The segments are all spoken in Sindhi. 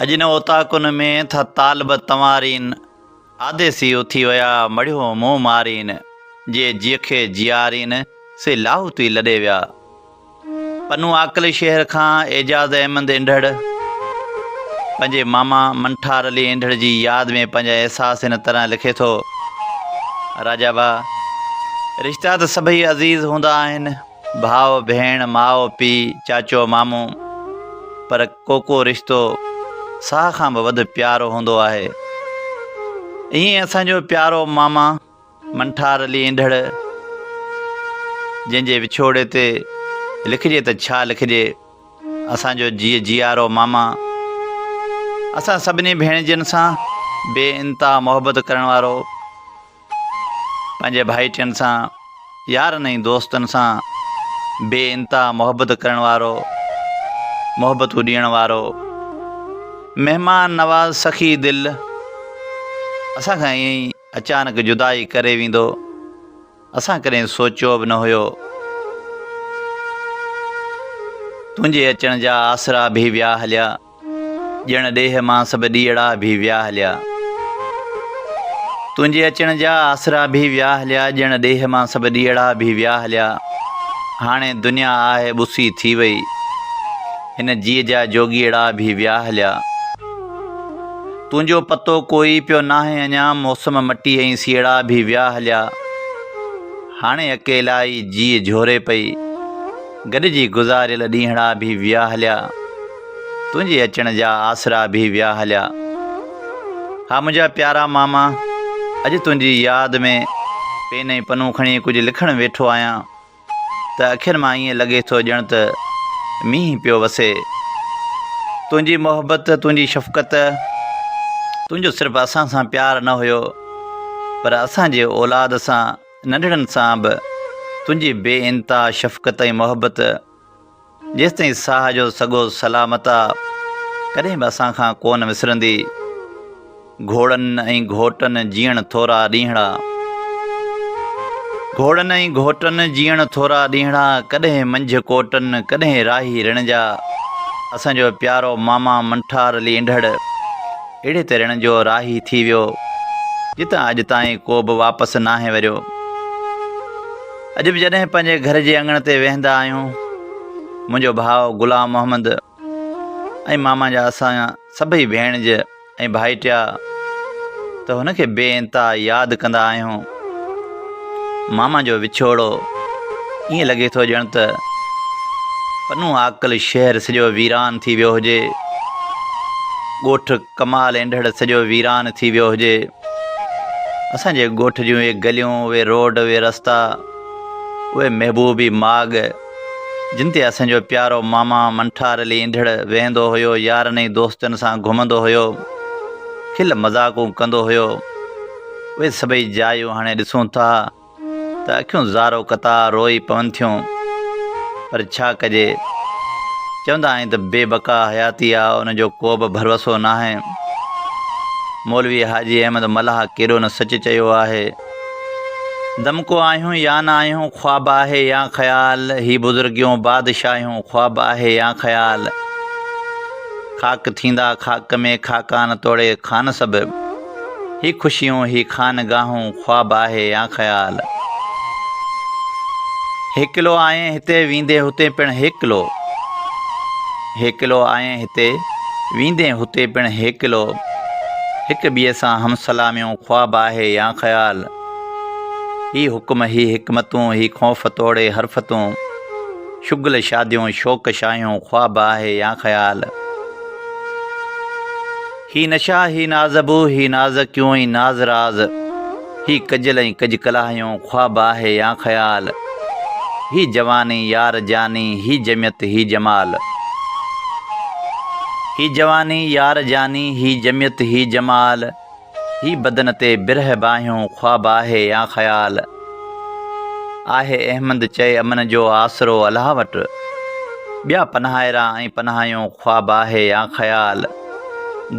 اڄ نه اوطاقن ۾ ٿا طالب تنوارين، آديسي اٿي ويا مڙهيو منهن مارين، جي جيء کي جيارين، سي لاهوتي لڏي ويا. پنو عاقل شهر کان اعجاز احمد انڍڙ پنهنجي ماما منٺار علي انڍڙ جي ياد ۾ پنهنجا احساس هن طرح لکي ٿو، راجا ڀاء، رشتا ته سڀئي عزيز هوندا آهن، ڀاء، ڀيڻ، ماء، پيء، چاچو، مامو، پر ڪو ڪو رشتو ساهه کان به وڌ پيارو هوندو آهي. ائين ئي اسان جو پيارو ماما منٺار علي انڍڙ جنهن جي وڇوڙي تي لکجي ته ڇا لکجي. اسان جو جيء جيارو ماما اسان سڀني ڀيڻجين سان بي انتها محبت ڪرڻ وارو، پنهنجي ڀائٽين سان، يارن ۽ دوستن سان بي انتها محبت ڪرڻ وارو، محبتون ڏيڻ وارو، مهمان نواز سخي دل اسان کان ائين ئي اچانڪ جدائي ڪري ويندو، اسان ڪڏهن سوچيو به نه هيو. تنهنجي اچڻ جا آسرا به ويا هليا. ڄڻ ڏيهه مان سڀ ڏيئڙا ڀي ويا هليا. تنهنجي اچڻ جا آسرا ڀي ويا هليا ڄڻ ڏيهه مان سڀ ڏيئڙا ڀي ويا هليا. هاڻي دنيا آهي ٻسي ٿي وئي. هن جيء جا جوڳيئڙا ڀي ويا هليا. تنهنجو پتو ڪوئي پيو ناهي اڃا موسم مٽي ۽ سيئڙا ڀي ويا هليا. هاڻي اڪيلائي جيء جهوري پئي. گڏجي گذاريل ڏينهڙا ڀي ويا هليا. تنهنجي اچڻ جا آسرا ڀي ويا هليا. ها منهنجا پيارا ماما، اڄ تنهنجي ياد ۾ پين ۽ پنو کڻي ڪجهه لکڻ ويٺو آهيان ته اکين مان ائين لڳي ٿو ڄڻ ته مينهن پيو وسي. تنهنجي محبت، تنهنجي شفقت، تنهنجو صرف اسان سان پيار نه هيو پر اسان جي اولاد سان، ننڍڙن سان به تنهنجي بي انتها شفقت ۽ محبت. جيستائين ساهه جو سڳو سلامت آ، ڪڏهن به اسان کان ڪونه وسرندي. گهوڙن ۽ گهوٽن جيئڻ ٿورا ڏينهڙا. گهوڙن ۽ گهوٽن جيئڻ ٿورا ڏينهڙا، ڪڏهن منجهه ڪوٽن، ڪڏهن راهي رڻ جا. اسان جو پيارو ماما منٺار علي انڍڙ اهڙي ته رڻ جو راهي ٿي ويو، جتان اڄ تائين ڪو به واپس ناهي وريو. اڄ به جڏهن پنهنجي گهر جي اڱڻ تي ويهندا آهيون، منهنجو ڀاء غلام محمد ۽ ماما جا اسان جا سڀئي ڀيڻج ۽ ڀائٽيا ته هن کي بي انتها ياد ڪندا آهيون. ماما جو وڇوڙو ائين لڳي ٿو ڄڻ ته پنو عاقل شهر سڄو ويران ٿي ويو هجي، ڳوٺ ڪمال انڍڙ سڄو ويران ٿي ويو هجي. اسان جي ڳوٺ جون اهي گليون، اهي روڊ، اهي رستا، اهي محبوبي ماڳ، جن تي اسان جو پيارو ماما منٺار علي انڍڙ ويهندو هيو، يارن ۽ دوستن سان گهمندو هيو، کل مذاقون ڪندو هيو، اهي سڀئي جايون هاڻي ڏسون ٿا. ته اکيون زارو قطار روئي پون ٿيون، پر ڇا ڪجي؟ چوندا آهن ته بي بقا حياتي آ، ان جو ڪو به ڀروسو ناهي. مولوي حاجي احمد ملاح ڪيڏو نه سچ چيو آهي. دمڪو آهيون يا نه آهيون، خواب آهي يا خيال، هي بزرگيون بادشاهيون، خواب آهي يا خيال. خاڪ ٿيندا خاڪ ۾ خاڪان توڙي خان سڀ. هي خوشيون هي خانگاهون خواب آهي يا خيال. هيڪلو آئين هتي ويندين هتي پڻ هيڪلو. هيڪلو آئين هتي ويندين هتي پڻ هيڪلو. هڪ ٻئي سان هم سلاميون خواب آهي يا خيال. هي حڪم هي حڪمتون هي خوف توڙي حرفتون. شغل شاديون شوق شاهيون خواب آهي يا خيال. هي نشا، هي نازبو، هي نازڪيون ۽ ناز راز، هي ڪجل ۽ ڪج ڪلاهيون خواب آهي يا خيال، هي جواني يار جاني، هي جميعت هي جمال. هي جواني يار جاني، هي جميعت هي جمال. هي بدن تي برهه باهيون خواب آهي يا خيال. آهي احمد چئي امن جو آسرو الله وٽ. ٻيا پنهائرا ۽ پناهيون خواب آهي يا خيال.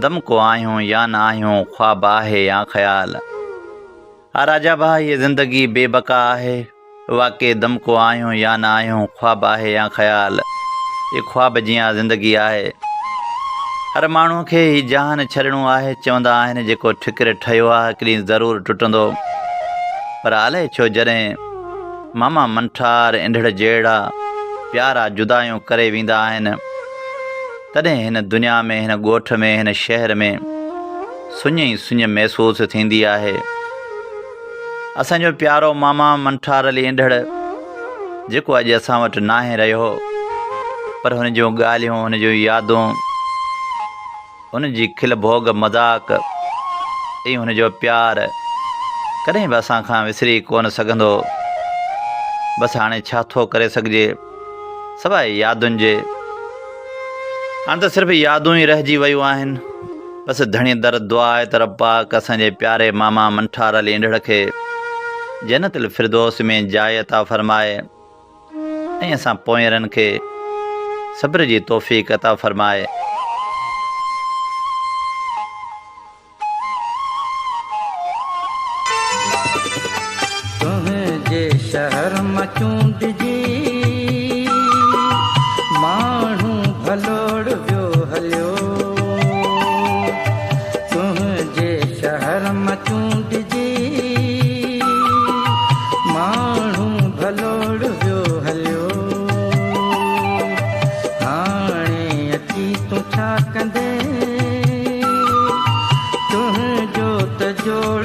دم ڪو آهيون يا نه آهيون خواب آهي يا خيال. ها راجا ڀاء هيء زندگي بي بقا آهي. واقعي دم ڪو آهيون يا نه آهيون، خواب آهي يا خيال، هي خواب جيان زندگي آهي. هر ماڻهوء کي هي جهان ڇڏڻو آهي، چوندا آهن جيڪو ٺڪر ٺهيو آهي هڪ ڏينهن ضرور ٽٽندو. پر الائي ڇو جڏهن ماما منٺار انڍڙ جهڙا پيارا جدايون ڪري ويندا آهن، تڏهن هن دنيا ۾، هن ڳوٺ ۾، هن شهر ۾ سڃ ئي سڃ محسوس ٿيندي آهي. اسان جو پيارو ماما منٺار علي انڍڙ جيڪو اڄ اسان وٽ ناهي رهيو پر هن جون ڳالهيون، هن جون يادون، هن جي کل ڀوڳ مذاق ۽ هن جو پيار ڪڏهن به اسان کان وسري ڪونه سگهندو. بس هاڻي ڇا ٿو ڪري سگهجي سواء يادن جي. هاڻي ته صرف يادون ئي رهجي ويون آهن. بس ڌڻي در دعا آهي ته رب پاڪ اسان جي پياري ماما منٺار علي انڍڙ کي جنت الفردوس ۾ جاء عطا فرمائي ۽ اسان پوئينرن کي صبر جي توفيق عطا فرمائي. تنهنجي شهر مان چونڊجي ماڻهو ڀلوڙ ويو هليو. تنهنجي شهر مان چونڊجي ماڻهو ڀلوڙ ويو هليو. هاڻي اچي تون ڇا ڪندين تنهنجو ته جوڙ.